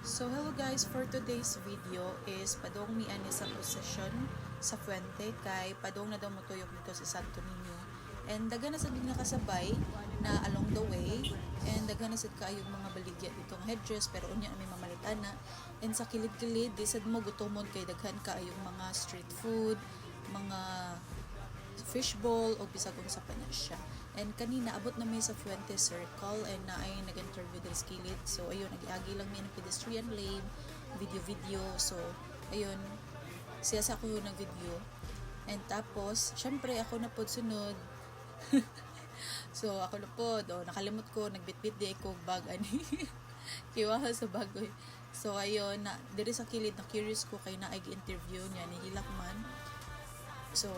So hello guys, for today's video is padong mi ani sa procession sa Fuente kay padong na daw motuyok dito sa Santo Niño. And daghan na sad mig nakasabay na along the way and daghan na sad kaayong mga baligya dito nga headdress, pero unya na may mamalitan na. And sa kilid-kilid di sad mo gutomon kay daghan kaayong mga street food, mga fishball o bisag unsa pa na siya. And kanina abot na mi sa Fuente Circle and naay nag-interview diri sa kilid. So ayun, nag-agi lang mi ng pedestrian lane, video video. So ayun, siya sa ako nag-video. And tapos, syempre ako na pod sunod. So ako na pod, oh, nakalimot ko, nagbitbit di ko bag ani. Kiwaha sa bagoy. So ayun, na diri sa kilid na curious ko kay naay gi-interview niya ni hilak man. So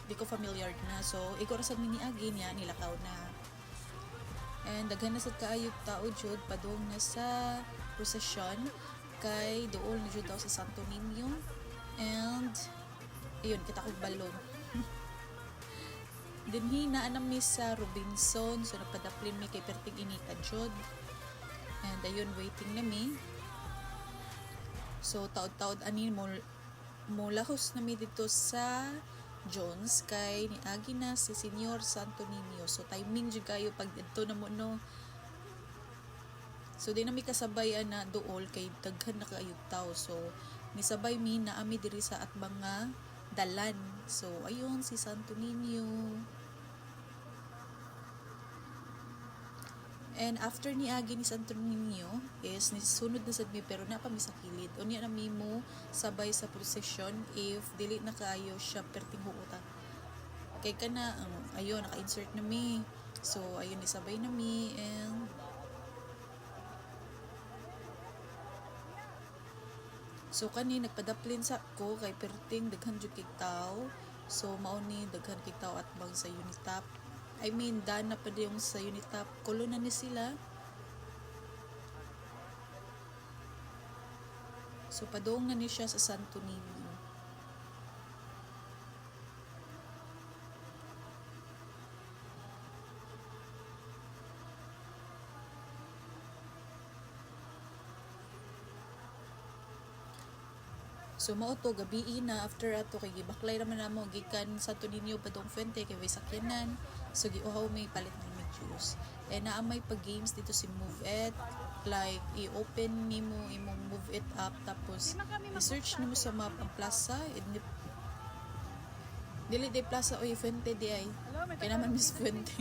di ko familiar na. So, ikaw ra sad mi niagi niya, nilakaw na. And daghan na sad kaayo tao jud padung na sa procession kay duol na jud daw sa Santo Niño. And ayun, kita kog balon. Dinhi naa na mi sa Robinson. So nagpadaplin mi kay perting inita jud. And ayun, waiting na mi. So taod-taod ani mo molahos na mi dito sa Jones kay niagi na si Senyor Santo Niño. So timing jud kayo pag didto na mo, no. So di na mi kasabay ana duol kay daghan na kaayog tao. So nisabay mi na ami diri sa at mga dalan. So ayun si Santo Niño. And after ni agi ni Santo Niño is nisunod na sad mi, pero naa pa mi sa kilid. Unya na mi mo sabay sa procession if dili na kaayo siya perting huutan. Kay kana ang ayun, naka-insert na mi. So ayun, nisabay na mi. And so kani nagpadaplin sa ko kay perting daghan jud kay tao. So mao ni daghan kay tao at bang sa Unitap. I mean, daan na pa yung sa Unitap. Kulo na ni sila. So padung na ni siya sa Santo Niño. So mao to, gabii na after ato kay gibaklay raman namo gikan sa Santo Niño padung Fuente kay way sakyanan. So giuhaw may palit ng may juice. And naa may pa games dito si Move It. Like i-open nimo imong Move It app, tapos i-search nimo sa map ang plaza. Dili di plaza oy, Fuente di ay. Kay naman Miss Fuente.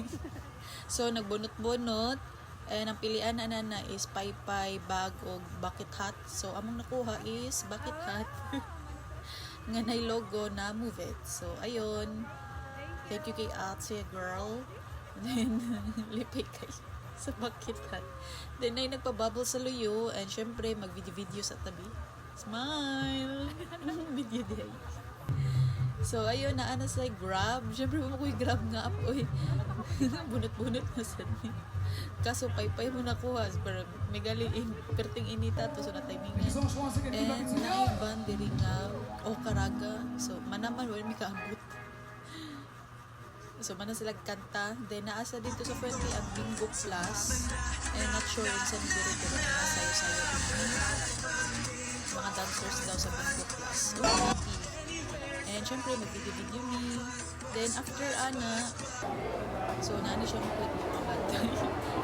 So nagbunot-bunot. And ang pilian na na is paypay, bag o bucket hat. So among nakuha is bucket hat nga nay logo na Move It. So ayun. Thank you kay ate girl. Then lipay kay sa bucket hat. Then ay nagpa-bubble sa luyo and syempre mag-video-video sa tabi. Smile. Video day. So ayun, naa na sa Grab. Syempre mo ko Grab nga app oy. Bunot-bunot na sad ni. Kaso paypay mo nakuha pero may gali in perting inita to, so na timingan. Thank you so much once again. Good luck And to you. naiban diri nga o karaga. So manaman wala mi kaabot. So man na sila kanta. Then naa sa dito sa Fuente ang Bingo Plus. And not sure unsa ni diri pero mga sayo-sayo din. Mga dancers daw sa Bingo Plus. So, happy. And syempre mag-video-video mi. Then after ana, so naani siya clip mga bantay.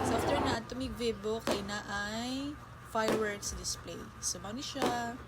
So after na tumig Vivo kay na ay fireworks display. So mao ni siya.